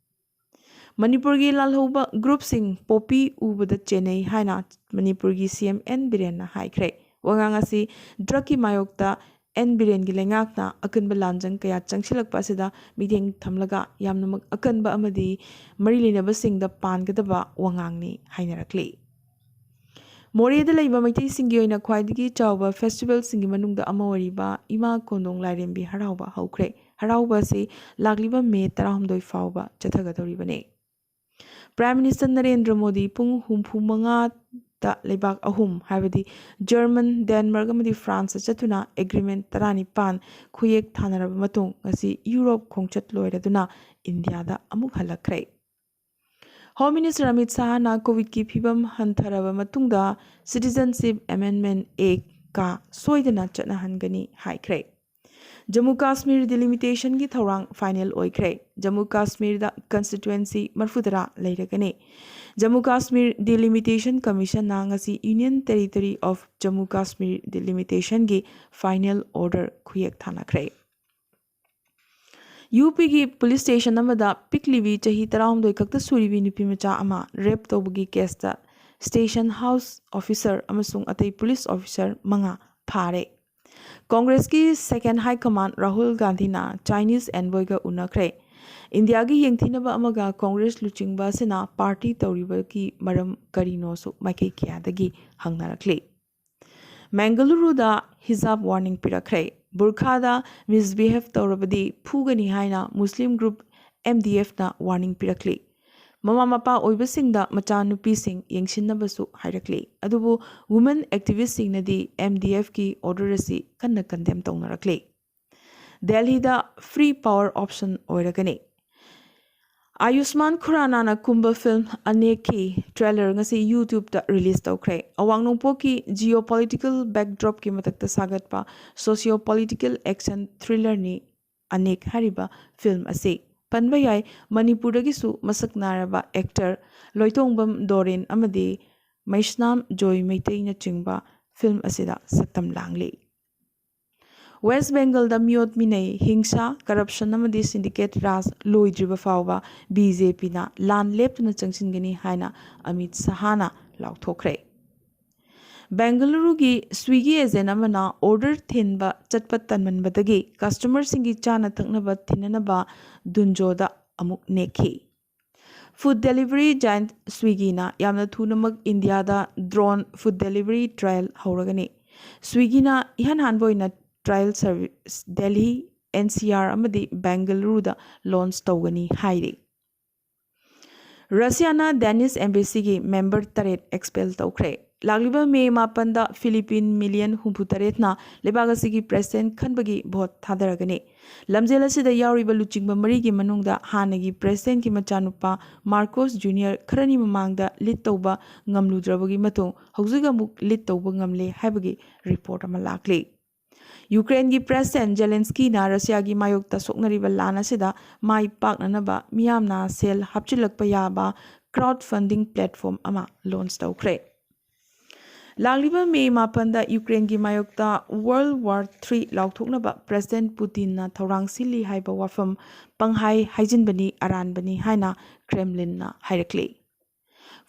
ꯃꯅꯤꯄꯨꯔꯒꯤ ꯂꯥꯜꯍꯧꯕ ꯒ꯭ꯔꯨꯞꯁꯤꯡ ꯄꯣꯄꯤ ꯎꯕꯗ ꯆꯦꯟꯅꯩ ꯍꯥꯏꯅ ꯃꯅꯤꯄꯨꯔꯒꯤ ꯁꯤ ꯑꯦꯝ ꯑꯦꯟ ꯕꯤꯔꯦꯟꯅ ꯍꯥꯏꯈ꯭ꯔꯦ꯫ ꯋꯥꯉꯥꯡ ꯑꯁꯤ ꯗ꯭ꯔꯒꯀꯤ ꯃꯥꯌꯣꯛꯇ ꯑꯦꯟ ꯕꯤꯔꯦꯟꯒꯤ ꯂꯩꯉꯥꯛꯅ ꯑꯀꯟꯕ ꯂꯥꯟꯖꯪ ꯀꯌꯥ ꯆꯪꯁꯤꯜꯂꯛꯄ ꯑꯁꯤꯗ ꯃꯤꯠꯌꯦꯡ ꯊꯝꯂꯒ ꯌꯥꯝꯅꯃꯛ ꯑꯀꯟꯕ ꯑꯃꯗꯤ ꯃꯔꯤ ꯂꯩꯅꯕꯁꯤꯡꯗ ꯄꯥꯟꯒꯗꯕ ꯋꯥꯉꯥꯡꯅꯤ ꯍꯥꯏꯅꯔꯛꯂꯤ꯫ ꯃꯣꯔꯦꯗ ꯂꯩꯕ ꯃꯩꯇꯩꯁꯤꯡꯒꯤ ꯑꯣꯏꯅ ꯈ꯭ꯋꯥꯏꯗꯒꯤ ꯆꯥꯎꯕ ꯐꯦꯁꯇꯤꯚꯦꯜꯁꯤꯡꯒꯤ ꯃꯅꯨꯡꯗ ꯑꯃ ꯑꯣꯏꯔꯤꯕ ꯏꯃꯥ ꯀꯣꯟꯗꯣꯡ ꯂꯥꯏꯔꯦꯝꯕꯤ ꯍꯔꯥꯎꯕ ꯍꯧꯈ꯭ꯔꯦ꯫ ꯍꯔꯥꯎꯕ ꯑꯁꯤ ꯂꯥꯛꯂꯤꯕ ꯃꯦ ꯇꯔꯥꯍꯨꯝꯗꯣꯏ ꯐꯥꯎꯕ ꯆꯠꯊꯒꯗꯧꯔꯤꯕꯅꯤ꯫ ꯄ꯭ꯔꯥꯏꯝ ꯃꯤꯅꯤꯁꯇꯔ ꯅꯔꯦꯟꯗ꯭ꯔ ꯃꯣꯗꯤ ꯄꯨꯡ ꯍꯨꯝꯐꯨ ꯃꯉꯥꯗ ꯂꯩꯕꯥꯛ ꯑꯍꯨꯝ, ꯍꯥꯏꯕꯗꯤ ꯖꯔꯃꯟ, ꯗꯦꯟꯃꯥꯔꯛ ꯑꯃꯗꯤ ꯐ꯭ꯔꯥꯟꯁꯇ ꯆꯠꯇꯨꯅ ꯑꯦꯒ꯭ꯔꯤꯃꯦꯟ ꯇꯔꯥꯅꯤꯄꯥꯟ ꯈꯨꯌꯦꯛ ꯊꯥꯅꯔꯕ ꯃꯇꯨꯡ ꯉꯁꯤ ꯌꯨꯔꯣꯞ ꯈꯣꯡꯆꯠ ꯂꯣꯏꯔꯗꯨꯅ ꯏꯟꯗꯤꯌꯥꯗ ꯑꯃꯨꯛ ꯍꯜꯂꯛꯈ꯭ꯔꯦ꯫ ꯍꯣꯝ ꯃꯤꯅꯤꯁꯇꯔ ꯑꯃꯤꯠ ꯁꯥꯍꯅ ꯀꯣꯚꯤꯗꯀꯤ ꯐꯤꯕꯝ ꯍꯟꯊꯔꯕ ꯃꯇꯨꯡꯗ ꯁꯤꯇꯤꯖꯟꯁꯤꯞ ꯑꯦꯃꯦꯟꯗꯃꯦꯟ ꯑꯦꯛꯀ ꯁꯣꯏꯗꯅ ꯆꯠꯅꯍꯟꯒꯅꯤ ꯍꯥꯏꯈ꯭ꯔꯦ꯫ ꯖꯝꯃꯨ ꯀꯥꯁꯃꯤꯔ ꯗꯤꯂꯤꯃꯤꯇꯦꯁꯟꯒꯤ ꯊꯧꯔꯥꯡ ꯐꯥꯏꯅꯦꯜ ꯑꯣꯏꯈ꯭ꯔꯦ꯫ ꯖꯝꯃꯨ ꯀꯥꯁꯃꯤꯔꯗ ꯀꯟꯁꯇꯤꯇ꯭ꯋꯦꯟꯁꯤ ꯃꯔꯐꯨꯇꯔꯥ ꯂꯩꯔꯒꯅꯤ꯫ ꯖꯝꯃꯨ ꯀꯥꯁꯃꯤꯔ ꯗꯤꯂꯤꯃꯤꯇꯦꯁꯟ ꯀꯃꯤꯁꯟꯅ ꯉꯁꯤ Union Territory of Jammu Kashmir ꯗꯤꯂꯤꯃꯤꯇꯦꯁꯟꯒꯤ ꯐꯥꯏꯅꯦꯜ ꯑꯣꯔꯗꯔ ꯈꯨꯌꯦꯛ ꯊꯥꯅꯈ꯭ꯔꯦ꯫ ꯌꯨ ꯄꯤꯒꯤ ꯄꯨꯂꯤꯁ ꯁ꯭ꯇꯦꯁꯟ ꯑꯃꯗ ꯄꯤꯛꯂꯤꯕꯤ ꯆꯍꯤ ꯇꯔꯥꯍꯨꯝꯗꯣꯏ ꯈꯛꯇ ꯁꯨꯔꯤꯕꯤ ꯅꯨꯄꯤꯃꯆꯥ ꯑꯃ ꯔꯦꯞ ꯇꯧꯕꯒꯤ ꯀꯦꯁꯇ ꯁ꯭ꯇꯦꯁꯟ ꯍꯥꯎꯁ ꯑꯣꯐꯤꯁꯔ ꯑꯃꯁꯨꯡ ꯑꯇꯩ ꯄꯨꯂꯤꯁ ꯑꯣꯐꯤꯁꯔ ꯃꯉꯥ ꯐꯥꯔꯦ꯫ ꯀꯣꯡꯒ꯭ꯔꯦꯁꯀꯤ ꯁꯦꯀꯦꯟ ꯍꯥꯏ ꯀꯃꯥꯟ ꯔꯥꯍꯨꯜ ꯒꯥꯟꯙꯤꯅ ꯆꯥꯏꯅꯤꯁ ꯑꯦꯟꯚꯣꯏꯒ ꯎꯅꯈ꯭ꯔꯦ꯫ ꯏꯟꯗꯤꯌꯥꯒꯤ ꯌꯦꯡꯊꯤꯅꯕ ꯑꯃꯒ ꯀꯣꯡꯒ꯭ꯔꯦꯁ ꯂꯨꯆꯤꯡꯕ ꯑꯁꯤꯅ ꯄꯥꯔꯇꯤ ꯇꯧꯔꯤꯕꯒꯤ ꯃꯔꯝ ꯀꯔꯤꯅꯣꯁꯨ ꯃꯥꯏꯀꯩ ꯀꯌꯥꯗꯒꯤ ꯍꯪꯅꯔꯛꯂꯤ꯫ ꯃꯦꯡꯒꯂꯨꯔꯨꯗ ꯍꯤꯖꯥꯕ ꯋꯥꯔꯅꯤꯡ ꯄꯤꯔꯛꯈ꯭ꯔꯦ꯫ ꯕꯨꯔꯈꯥꯗ ꯃꯤꯁꯕꯤꯍꯦꯚ ꯇꯧꯔꯕꯗꯤ ꯐꯨꯒꯅꯤ ꯍꯥꯏꯅ ꯃꯨꯁꯂꯤꯝ ꯒ꯭ꯔꯨꯞ ꯑꯦꯝ ꯗꯤ ꯑꯦꯐꯅ ꯋꯥꯔꯅꯤꯡ ꯄꯤꯔꯛꯂꯤ꯫ ꯃꯃꯥ ꯃꯄꯥ ꯑꯣꯏꯕꯁꯤꯡꯗ ꯃꯆꯥꯅꯨꯄꯤꯁꯤꯡ ꯌꯦꯡꯁꯤꯟꯅꯕꯁꯨ ꯍꯥꯏꯔꯛꯂꯤ꯫ ꯑꯗꯨꯕꯨ ꯋꯨꯃꯦꯟ ꯑꯦꯛꯇꯤꯚꯤꯁ꯭ꯠꯁꯤꯡꯅꯗꯤ ꯑꯦꯝ ꯗꯤ ꯑꯦꯐꯀꯤ ꯑꯣꯔꯗꯔ ꯑꯁꯤ ꯀꯟꯅ ꯀꯟꯗꯦꯝ ꯇꯧꯅꯔꯛꯂꯤ꯫ ꯗꯦꯜꯍꯤꯗ ꯐ꯭ꯔꯤ ꯄꯥꯋꯔ ꯑꯣꯞꯁꯟ ꯑꯣꯏꯔꯒꯅꯤ꯫ ꯑꯌꯨꯁꯃꯥꯟ ꯈꯨꯔꯥꯅꯥꯅ ꯀꯨꯝꯕ ꯐꯤꯜꯝ ꯑꯅꯦꯛꯀꯤ ꯇ꯭ꯔꯦꯂꯔ ꯉꯁꯤ ꯌꯨꯇ꯭ꯌꯨꯕꯇ ꯔꯤꯂꯤꯖ ꯇꯧꯈ꯭ꯔꯦ꯫ ꯑꯋꯥꯡ ꯅꯣꯡꯄꯣꯛꯀꯤ ꯖꯤꯑꯣ ꯄꯣꯂꯤꯇꯤꯀꯦꯜ ꯕꯦꯛꯗ꯭ꯔꯣꯞꯀꯤ ꯃꯊꯛꯇ ꯁꯥꯒꯠꯄ ꯁꯣꯁꯤꯑꯣ ꯄꯣꯂꯤꯇꯤꯀꯦꯜ ꯑꯦꯛꯁꯟ ꯊ꯭ꯔꯤꯂꯔꯅꯤ ꯑꯅꯦꯛ ꯍꯥꯏꯔꯤꯕ ꯐꯤꯜꯝ ꯑꯁꯤ꯫ ꯄꯟꯕ ꯌꯥꯏ꯫ ꯃꯅꯤꯄꯨꯔꯗꯒꯤꯁꯨ ꯃꯁꯛ ꯅꯥꯏꯔꯕ ꯑꯦꯛꯇꯔ ꯂꯣꯏꯇꯣꯡꯕꯝ ꯗꯣꯔꯦꯟ ꯑꯃꯗꯤ ꯃꯩꯁꯅꯥꯝ ꯖꯣꯏ ꯃꯩꯇꯩꯅꯆꯤꯡꯕ ꯐꯤꯜꯝ ꯑꯁꯤꯗ ꯁꯛꯇꯝ ꯂꯥꯡꯂꯤ꯫ ꯋꯦꯁ꯭ꯠ ꯕꯦꯡꯒꯜꯗ ꯃꯤꯑꯣꯠ ꯃꯤꯅꯩ, ꯍꯤꯡꯁꯥ, ꯀꯔꯞꯁꯟ ꯑꯃꯗꯤ ꯁꯤꯟꯗꯤꯀꯦꯠ ꯔꯥꯖ ꯂꯣꯏꯗ꯭ꯔꯤꯕ ꯐꯥꯎꯕ ꯕꯤ ꯖꯦ ꯄꯤꯅ ꯂꯥꯟ ꯂꯦꯞꯇꯅ ꯆꯪꯁꯤꯟꯒꯅꯤ ꯍꯥꯏꯅ ꯑꯃꯤꯠ ꯁꯍꯥꯅ ꯂꯥꯎꯊꯣꯛꯈ꯭ꯔꯦ꯫ ꯕꯦꯡꯒꯂꯨꯔꯨꯒꯤ ꯁ꯭ꯋꯤꯒꯤ ꯑꯦꯖꯦꯟ ꯑꯃꯅ ꯑꯣꯔꯗꯔ ꯊꯤꯟꯕ ꯆꯠꯄ ꯇꯟꯃꯟꯕꯗꯒꯤ ꯀꯁꯇꯃꯔꯁꯤꯡꯒꯤ ꯆꯥꯅ ꯊꯛꯅꯕ ꯊꯤꯟꯅꯅꯕ ꯗꯨꯟꯖꯣꯗ ꯑꯃꯨꯛ ꯅꯦꯛꯈꯤ꯫ ꯐꯨꯗ ꯗꯦꯂꯤꯚꯔꯤ ꯖꯥꯏꯟꯠ ꯁ꯭ꯋꯤꯒꯤꯅ ꯌꯥꯝꯅ ꯊꯨꯅꯃꯛ ꯏꯟꯗꯤꯌꯥꯗ ꯗ꯭ꯔꯣꯟ ꯐꯨꯗ ꯗꯦꯂꯤꯚꯔꯤ ꯇ꯭ꯔꯥꯌꯦꯜ ꯍꯧꯔꯒꯅꯤ꯫ ꯁ꯭ꯋꯤꯒꯤꯅ ꯏꯍꯥꯟ ꯍꯥꯟꯕ ꯑꯣꯏꯅ trial service Delhi, N C R ꯑꯃꯗꯤ ꯕꯦꯡꯒꯂꯨꯔꯨꯗ ꯂꯣꯟꯆ ꯇꯧꯒꯅꯤ ꯍꯥꯏꯔꯤ꯫ ꯔꯁꯤꯌꯥꯅ ꯗꯦꯅꯤꯁ ꯑꯦꯝꯕꯦꯁꯤꯒꯤ ꯃꯦꯝꯕꯔ ꯇꯔꯦꯠ ꯑꯦꯛꯁꯄꯦꯜ ꯇꯧꯈ꯭ꯔꯦ꯫ ꯂꯥꯛꯂꯤꯕ ꯃꯦ ꯃꯥꯄꯟꯗ ꯐꯤꯂꯤꯄꯤꯟ ꯃꯤꯂꯤꯌꯟ ꯍꯨꯝꯐꯨ ꯇꯔꯦꯠꯅ ꯂꯩꯕꯥꯛ ꯑꯁꯤꯒꯤ ꯄ꯭ꯔꯦꯁꯤꯗꯦꯟꯠ ꯈꯟꯕꯒꯤ ꯚꯣꯠ ꯊꯥꯗꯔꯒꯅꯤ꯫ ꯂꯝꯖꯦꯜ ꯑꯁꯤꯗ ꯌꯥꯎꯔꯤꯕ ꯂꯨꯆꯤꯡꯕ ꯃꯔꯤꯒꯤ ꯃꯅꯨꯡꯗ ꯍꯥꯟꯅꯒꯤ ꯄ꯭ꯔꯦꯁꯤꯗꯦꯟꯠꯀꯤ ꯃꯆꯥꯅꯨꯄꯥ ꯃꯥꯔꯀꯣꯁ ꯖꯨꯅꯤꯌꯔ ꯈꯔꯅꯤ ꯃꯃꯥꯡꯗ ꯂꯤꯗ ꯇꯧꯕ ꯉꯝꯂꯨꯗ꯭ꯔꯕꯒꯤ ꯃꯇꯨꯡ ꯍꯧꯖꯤꯛ ꯑꯃꯨꯛ ꯂꯤꯗ ꯇꯧꯕ ꯉꯝꯂꯦ ꯍꯥꯏꯕꯒꯤ ꯔꯤꯄꯣꯔꯠ ꯑꯃ ꯂꯥꯛꯂꯤ꯫ ꯌꯨꯀ꯭ꯔꯦꯟꯒꯤ ꯄ꯭ꯔꯦꯁꯤꯗꯦꯟꯠ ꯖꯦꯂꯦꯟꯁꯀꯤꯅ ꯔꯁꯤꯌꯥꯒꯤ ꯃꯥꯌꯣꯛꯇ ꯁꯣꯛꯅꯔꯤꯕ ꯂꯥꯟ ꯑꯁꯤꯗ ꯃꯥꯏ ꯄꯥꯛꯅꯅꯕ ꯃꯤꯌꯥꯝꯅ ꯁꯦꯜ ꯍꯥꯞꯆꯤꯜꯂꯛꯄ ꯌꯥꯕ ꯀ꯭ꯔꯥꯎꯗ ꯐꯟꯗꯤꯡ ꯄ꯭ꯂꯦꯠꯐꯣꯔꯝ ꯑꯃ ꯂꯣꯟꯆ ꯇꯧꯈ꯭ꯔꯦ꯫ ꯂꯥꯛꯂꯤꯕ ꯃꯦ ꯃꯥꯄꯟꯗ ꯌꯨꯀ꯭ꯔꯦꯟꯒꯤ ꯃꯥꯌꯣꯛꯇ ꯋꯥꯔꯜꯗ ꯋꯥꯔ ꯊ꯭ꯔꯤ ꯂꯥꯎꯊꯣꯛꯅꯕ ꯄ꯭ꯔꯦꯁꯤꯗꯦꯟꯠ ꯄꯨꯇꯤꯟꯅ ꯊꯧꯔꯥꯡ ꯁꯤꯜꯂꯤ ꯍꯥꯏꯕ ꯋꯥꯐꯝ ꯄꯪꯍꯥꯏ ꯍꯥꯏꯖꯤꯟꯕꯅꯤ, ꯑꯔꯥꯟꯕꯅꯤ ꯍꯥꯏꯅ ꯀ꯭ꯔꯦꯝꯂꯤꯟꯅ ꯍꯥꯏꯔꯛꯂꯤ꯫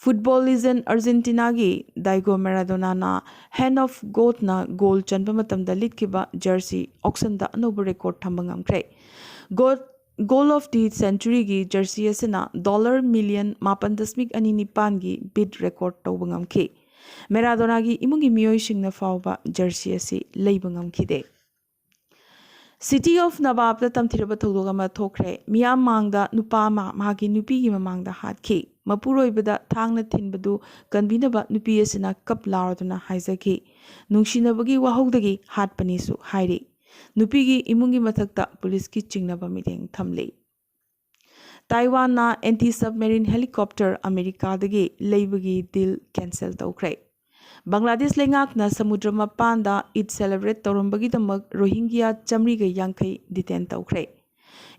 ꯐꯨꯠꯕꯣꯜ ꯂꯤꯖꯦꯟ ꯑꯔꯖꯦꯟꯇꯤꯅꯥꯒꯤ ꯗꯥꯏꯒꯣ ꯃꯦꯔꯥꯗꯣꯅꯥꯅ ꯍꯦꯟ ꯑꯣꯐ ꯒꯣꯗꯅ ꯒꯣꯜ ꯆꯟꯕ ꯃꯇꯝꯗ ꯂꯤꯠꯈꯤꯕ ꯖꯔꯁꯤ ꯑꯣꯛꯁꯟꯗ ꯑꯅꯧꯕ ꯔꯦꯀꯣꯔꯗ ꯊꯝꯕ ꯉꯝꯈ꯭ꯔꯦ꯫ ꯒꯣꯜ ꯑꯣꯐ ꯗꯤ ꯁꯦꯟꯆꯨꯔꯤꯒꯤ ꯖꯔꯁꯤ ꯑꯁꯤꯅ ꯗꯣꯂꯔ ꯃꯤꯂꯤꯌꯟ ꯃꯥꯄꯟ ꯗꯁꯃꯤꯛ ꯑꯅꯤ ꯅꯤꯄꯥꯟꯒꯤ ꯕꯤꯗ ꯔꯦꯀꯣꯔꯗ ꯇꯧꯕ ꯉꯝꯈꯤ꯫ ꯃꯦꯔꯥꯗꯣꯅꯥꯒꯤ ꯏꯃꯨꯡꯒꯤ ꯃꯤꯑꯣꯏꯁꯤꯡꯅ ꯐꯥꯎꯕ ꯖꯔꯁꯤ ꯑꯁꯤ ꯂꯩꯕ ꯉꯝꯈꯤꯗꯦ꯫ ꯁꯤꯇꯤ ꯑꯣꯐ ꯅꯕꯥꯕꯇ ꯇꯝꯊꯤꯔꯕ ꯊꯧꯗꯣꯛ ꯑꯃ ꯊꯣꯛꯈ꯭ꯔꯦ꯫ ꯃꯤꯌꯥꯝ ꯃꯥꯡꯗ ꯅꯨꯄꯥ ꯑꯃ ꯃꯍꯥꯛꯀꯤ ꯅꯨꯄꯤꯒꯤ ꯃꯃꯥꯡꯗ ꯍꯥꯠꯈꯤ꯫ ꯃꯄꯨꯔꯣꯏꯕꯗ ꯊꯥꯡꯅ ꯊꯤꯟꯕꯗꯨ ꯀꯟꯕꯤꯅꯕ ꯅꯨꯄꯤ ꯑꯁꯤꯅ ꯀꯞ ꯂꯥꯎꯔꯗꯨꯅ ꯍꯥꯏꯖꯈꯤ꯫ ꯅꯨꯡꯁꯤꯅꯕꯒꯤ ꯋꯥꯍꯧꯗꯒꯤ ꯍꯥꯠꯄꯅꯤꯁꯨ ꯍꯥꯏꯔꯤ꯫ ꯅꯨꯄꯤꯒꯤ ꯏꯃꯨꯡꯒꯤ ꯃꯊꯛꯇ ꯄꯨꯂꯤꯁꯀꯤ ꯆꯤꯡꯅꯕ ꯃꯤꯠꯌꯦꯡ ꯊꯝꯂꯤ꯫ ꯇꯥꯏꯋꯥꯟꯅ ꯑꯦꯟꯇꯤ ꯁꯕꯃꯦꯔꯤꯟ ꯍꯦꯂꯤꯀꯣꯞꯇꯔ ꯑꯃꯦꯔꯤꯀꯥꯗꯒꯤ ꯂꯩꯕꯒꯤ ꯗꯤꯜ ꯀꯦꯟꯁꯦꯜ ꯇꯧꯈ꯭ꯔꯦ꯫ ꯕꯪꯒ꯭ꯂꯥꯗꯦꯁ ꯂꯩꯉꯥꯛꯅ ꯁꯃꯨꯗ꯭ꯔ ꯃꯄꯥꯟꯗ ꯏꯗ ꯁꯦꯂꯦꯕ꯭ꯔꯦꯠ ꯇꯧꯔꯝꯕꯒꯤꯗꯃꯛ ꯔꯣꯍꯤꯡꯒꯤꯌꯥ ꯆꯥꯃꯔꯤꯒ ꯌꯥꯡꯈꯩ ꯗꯤꯇꯦꯟ ꯇꯧꯈ꯭ꯔꯦ꯫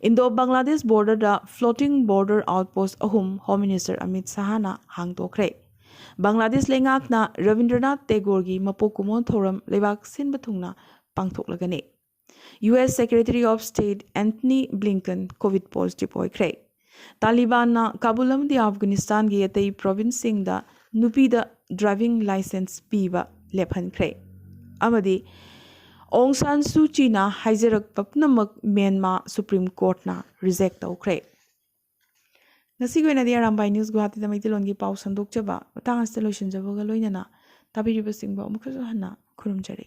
ꯏꯟꯗꯣ ꯕꯪꯒ꯭ꯂꯥꯗꯦꯁ ꯕꯣꯔꯗꯔꯗ floating border outpost ꯑꯍꯨꯝ Home Minister ꯑꯃꯤꯠ ꯁꯍꯥꯅ ꯍꯥꯡꯗꯣꯛꯈ꯭ꯔꯦ꯫ ꯕꯪꯒ꯭ꯂꯥꯗꯦꯁ ꯂꯩꯉꯥꯛꯅ ꯔꯕꯤꯟꯗ꯭ꯔꯅꯥꯊ ꯇꯦꯒꯣꯔꯒꯤ ꯃꯄꯣꯛ ꯀꯨꯝꯑꯣꯟ ꯊꯧꯔꯝ ꯂꯩꯕꯥꯛ ꯁꯤꯟꯕ ꯊꯨꯡꯅ ꯄꯥꯡꯊꯣꯛꯂꯒꯅꯤ꯫ U S Secretary of State Antony Blinken COVID positive ꯑꯣꯏꯈ꯭ꯔꯦ꯫ ꯇꯥꯂꯤꯕꯥꯟꯅ ꯀꯥꯕꯨꯜ ꯑꯃꯗꯤ ꯑꯐꯒꯥꯅꯤꯁꯇꯥꯟꯒꯤ ꯑꯇꯩ provinceꯁꯤꯡꯗ ꯅꯨꯄꯤꯗ driving licence ꯄꯤꯕ ꯂꯦꯞꯍꯟꯈ꯭ꯔꯦ꯫ ꯑꯃꯗꯤ ꯑꯣꯡ ꯁꯥꯟ ꯁꯨ ꯆꯤꯅ ꯍꯥꯏꯖꯔꯛꯄ ꯄꯨꯝꯅꯃꯛ ꯃ꯭ꯌꯥꯟꯃꯥ Supreme Courtꯅ reject ꯇꯧꯈ꯭ꯔꯦ꯫ ꯉꯁꯤꯒꯤ ꯑꯣꯏꯅꯗꯤ ꯑꯔꯥꯝꯕꯥꯏ ꯅ꯭ꯌꯨꯁ ꯒꯨꯋꯥꯍꯥꯇꯤꯗ ꯃꯩꯇꯩꯂꯣꯟꯒꯤ ꯄꯥꯎ ꯁꯟꯗꯣꯛꯆꯕ ꯃꯇꯥꯡ ꯑꯁꯤꯗ ꯂꯣꯏꯁꯤꯟꯖꯕꯒ ꯂꯣꯏꯅꯅ ꯇꯥꯕꯤꯔꯤꯕꯁꯤꯡꯕꯨ ꯑꯃꯨꯛꯀꯁꯨ ꯍꯟꯅ ꯈꯨꯔꯨꯝꯖꯔꯤ꯫